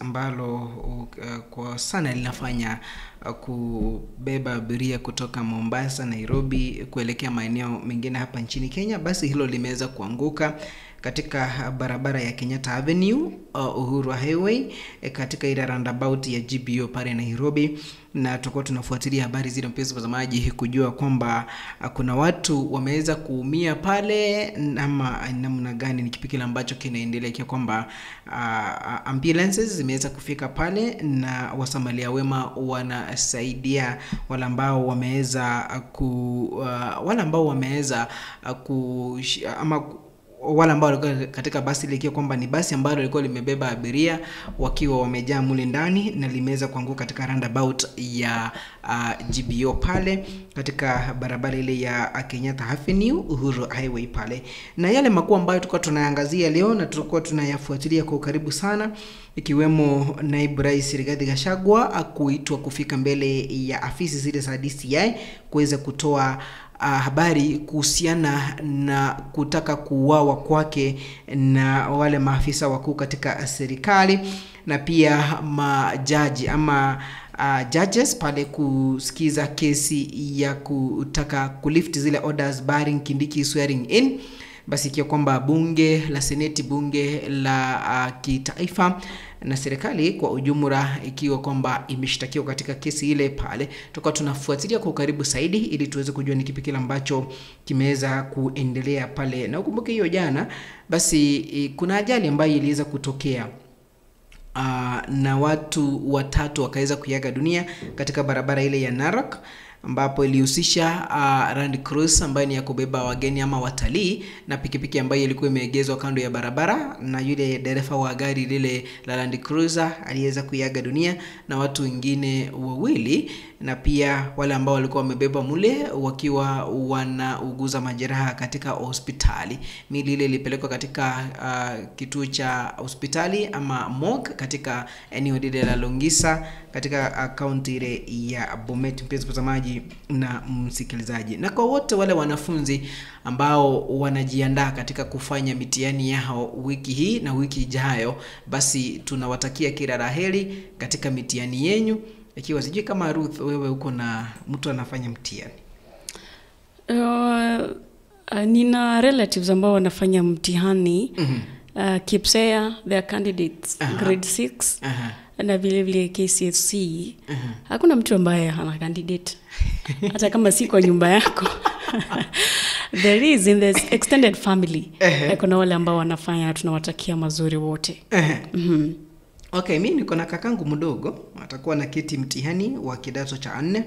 Ambalo kwa sana linafanya kubeba abiria kutoka Mombasa, Nairobi kuelekea maeneo mengine hapa nchini Kenya. Basi hilo limeweza kuanguka katika barabara ya Kenyatta Avenue, Uhuru Highway, katika ile roundabout ya GBO pale Nairobi. Na tutakuwa tunafuatilia habari zile, mpenzi mtazamaji, kujua kwamba kuna watu wameweza kuumia pale ama namna gani, ni kipi kile ambacho kinaendelea, ikiwa kwamba ambulances zimeweza kufika pale na wasamaria wema wanasaidia wale ambao wameweza ku wale ambao wameweza ku ama wale ambao walikuwa katika basi ile, ikiwa kwamba ni basi ambalo lilikuwa limebeba abiria wakiwa wamejaa mule ndani na limeweza kuanguka katika roundabout ya GBO pale katika barabara ile ya Kenyatta Avenue, Uhuru Highway pale. Na yale makuu ambayo tulikuwa tunaangazia leo na tulikuwa tunayafuatilia kwa ukaribu sana, ikiwemo naibu rais Rigathi Gachagua kuitwa kufika mbele ya afisi zile za DCI kuweza kutoa habari kuhusiana na kutaka kuuawa kwake na wale maafisa wakuu katika serikali, na pia majaji ama judges pale kusikiza kesi ya kutaka kulift zile orders barring Kindiki swearing in. Basi ikiwa kwamba bunge la seneti, bunge la kitaifa na serikali kwa ujumla ikiwa kwamba imeshtakiwa katika kesi ile pale, tutakuwa tunafuatilia kwa ukaribu zaidi ili tuweze kujua ni kipi kile ambacho kimeweza kuendelea pale. Na ukumbuke hiyo jana basi kuna ajali ambayo iliweza kutokea na watu watatu wakaweza kuiaga dunia katika barabara ile ya Narok, ambapo ilihusisha Land Cruiser ambayo ni ya kubeba wageni ama watalii na pikipiki ambayo ilikuwa imeegezwa kando ya barabara, na yule dereva wa gari lile la Land Cruiser aliweza kuiaga dunia na watu wengine wawili, na pia wale ambao walikuwa wamebeba mule wakiwa wanauguza majeraha katika hospitali. Miili ile ilipelekwa katika kituo cha hospitali ama morgue katika eneo lile la Longisa katika kaunti ile ya Bomet, mpenzi mtazamaji na msikilizaji. Na kwa wote wale wanafunzi ambao wanajiandaa katika kufanya mitihani yao wiki hii na wiki ijayo, basi tunawatakia kila la heri katika mitihani yenu. Ikiwa sijui kama Ruth, wewe uko na mtu anafanya mtihani? Nina relatives ambao wanafanya mtihani. KPSEA, they are candidates, grade 6. Na vile vile KCSE. Hakuna mtu ambaye hana candidate. Hata kama si kwa nyumba yako. There is in the extended family. Kuna wale ambao wanafanya, tunawatakia mazuri wote. Okay, mimi niko na kakangu mdogo atakuwa na kiti mtihani wa kidato cha 4,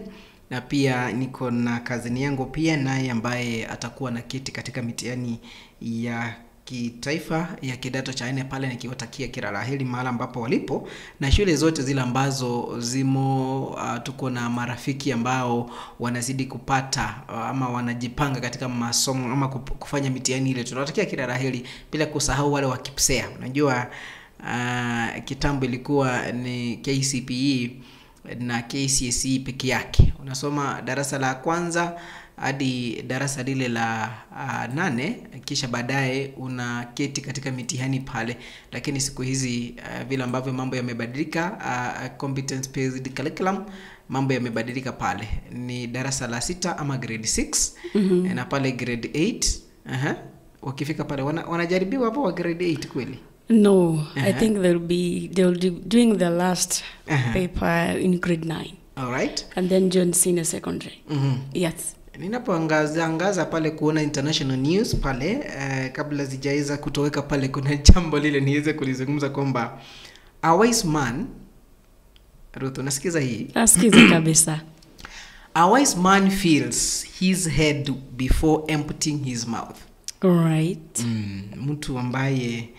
na pia niko na kazini yangu pia naye ambaye atakuwa na kiti katika mitihani ya kitaifa ya kidato cha 4 pale, nikiwatakia kila la heri mahali ambapo walipo na shule zote zile ambazo zimo. Tuko na marafiki ambao wanazidi kupata ama wanajipanga katika masomo ama kufanya mitihani ile, tunawatakia kila la heri, bila kusahau wale wa KPSEA. Unajua kitambo ilikuwa ni KCPE na KCSE peke yake. Unasoma darasa la kwanza hadi darasa lile la 8, kisha baadaye unaketi katika mitihani pale. Lakini siku hizi vile ambavyo mambo yamebadilika, competence based curriculum, mambo yamebadilika pale. Ni darasa la 6 ama grade 6 na pale grade 8. Wakifika pale wanajaribiwa hapo wa grade 8 kweli? No, I think they'll be doing the last paper in grade 9. All right. And then join senior secondary. Yes. Ninapoangaza pale kuona international news pale, kabla zijaweza kutoweka pale, kuna jambo lile niweze kulizungumza kwamba a wise man, Ruth, unasikiza hii? Nasikiza kabisa. A wise man fills his head before emptying his mouth. All right. Mtu ambaye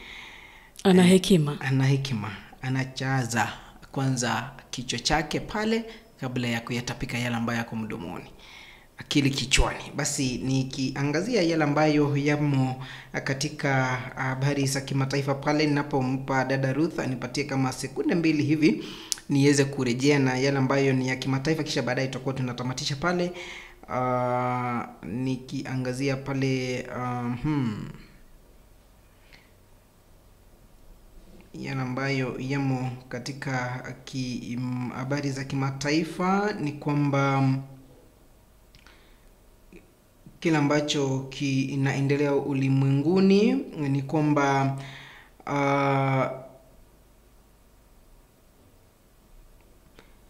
ana hekima. Ana hekima, anachaza kwanza kichwa chake pale kabla ya kuyatapika yale ambayo yako mdomoni. Akili kichwani. Basi nikiangazia yale ambayo yamo katika habari za kimataifa pale, ninapompa dada Ruth anipatie kama sekunde 2 hivi niweze kurejea na yale ambayo ni ya kimataifa, kisha baadaye tutakuwa tunatamatisha pale. ' Nikiangazia pale. Yale ambayo yamo katika habari za kimataifa ni kwamba kile ambacho kinaendelea ulimwenguni ni kwamba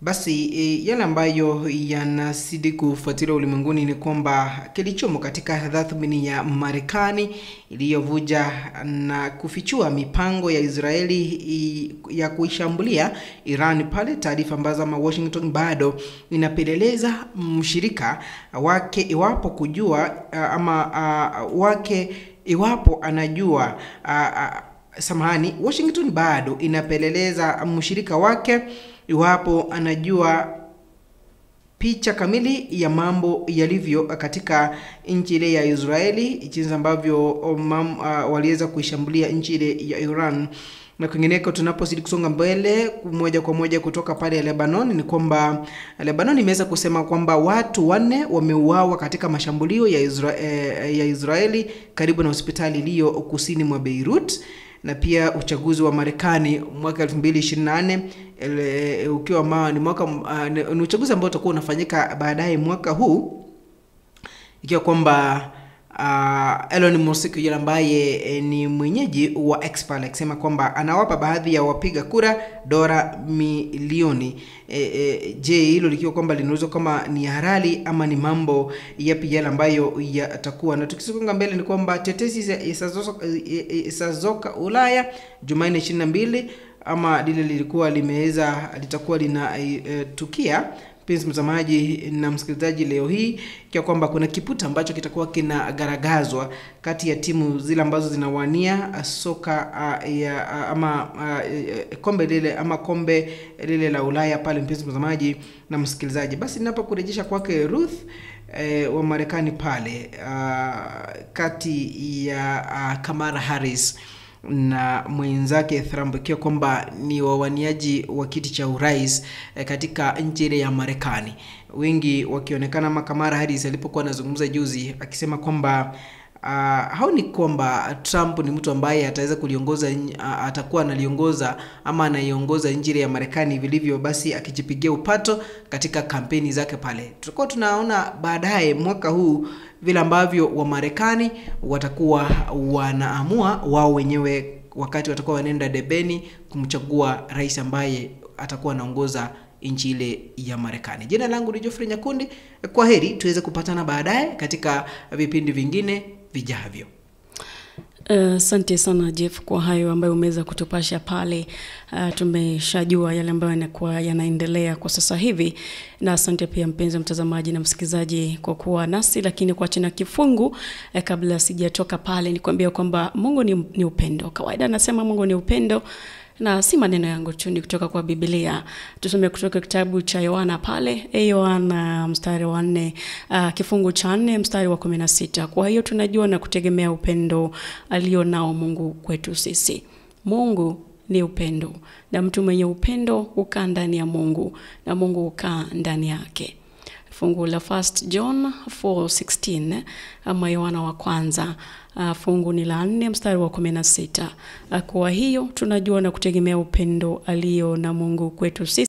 basi yale ambayo yanazidi kufuatilia ulimwenguni ni kwamba kilichomo katika tathmini ya Marekani iliyovuja na kufichua mipango ya Israeli ya kuishambulia Iran pale, taarifa ambazo ama Washington bado inapeleleza mshirika wake iwapo kujua ama wake iwapo anajua samahani, Washington bado inapeleleza mshirika wake iwapo anajua picha kamili ya mambo yalivyo katika nchi ile ya Israeli, jinsi ambavyo waliweza kuishambulia nchi ile ya Iran na kwingineko. Tunapozidi kusonga mbele moja kwa moja kutoka pale Lebanon ni kwamba Lebanon imeweza kusema kwamba watu 4 wameuawa katika mashambulio ya Israeli karibu na hospitali iliyo kusini mwa Beirut. Na pia uchaguzi wa Marekani mwaka 2024 ukiwa ni mwaka ni uchaguzi ambao utakuwa unafanyika baadaye mwaka huu, ikiwa kwamba Elon Musk yule ambaye ni mwenyeji wa X pale akisema kwamba anawapa baadhi ya wapiga kura dola milioni. Je, hilo likiwa kwamba linauzwa kama ni halali ama ni mambo yapi yale ambayo yatakuwa? Na tukisonga mbele ni kwamba tetesi za Ulaya Jumanne 22 ama lile lilikuwa limeweza litakuwa lina tukia mpenzi mtazamaji na msikilizaji leo hii, kwa kwamba kuna kiputa ambacho kitakuwa kinagaragazwa kati ya timu zile ambazo zinawania soka ya ama kombe lile ama kombe lile la Ulaya pale, mpenzi mtazamaji na msikilizaji. Basi ninapokurejesha kwake Ruth wa Marekani pale, kati ya Kamala Harris na mwenzake Trump, ikiwa kwamba ni wawaniaji wa kiti cha urais katika nchi ile ya Marekani, wengi wakionekana kama Kamala Harris alipokuwa anazungumza juzi akisema kwamba haoni kwamba Trump ni mtu ambaye ataweza kuliongoza, atakuwa analiongoza ama anaiongoza nchi ya Marekani vilivyo, basi akijipigia upato katika kampeni zake pale. Tutakuwa tunaona baadaye mwaka huu vile ambavyo wa Marekani watakuwa wanaamua wao wenyewe wakati watakuwa wanaenda debeni kumchagua rais ambaye atakuwa anaongoza nchi ile ya Marekani. Jina langu ni Geoffrey Nyakundi. Kwa heri, tuweze kupatana baadaye katika vipindi vingine vijavyo. Asante sana Jeff kwa hayo ambayo umeweza kutupasha pale. Tumeshajua yale ambayo yanakuwa yanaendelea kwa sasa hivi, na asante pia mpenzi mtazamaji na msikilizaji kwa kuwa nasi. Lakini kwa china kifungu kabla sijatoka pale nikwambia kwamba Mungu ni upendo. Kawaida nasema Mungu ni upendo, na si maneno yangu tu, ni kutoka kwa Biblia. Tusome kutoka kitabu cha Yohana pale, Yohana mstari wa 4, kifungu cha 4 mstari wa 16. Kwa hiyo tunajua na kutegemea upendo alio nao Mungu kwetu sisi. Mungu ni upendo, na mtu mwenye upendo hukaa ndani ya Mungu na Mungu hukaa ndani yake. Fungu la 1 John 4:16 ama Yohana wa kwanza, fungu ni la 4 mstari wa 16. Kwa hiyo tunajua na kutegemea upendo alio na Mungu kwetu sisi.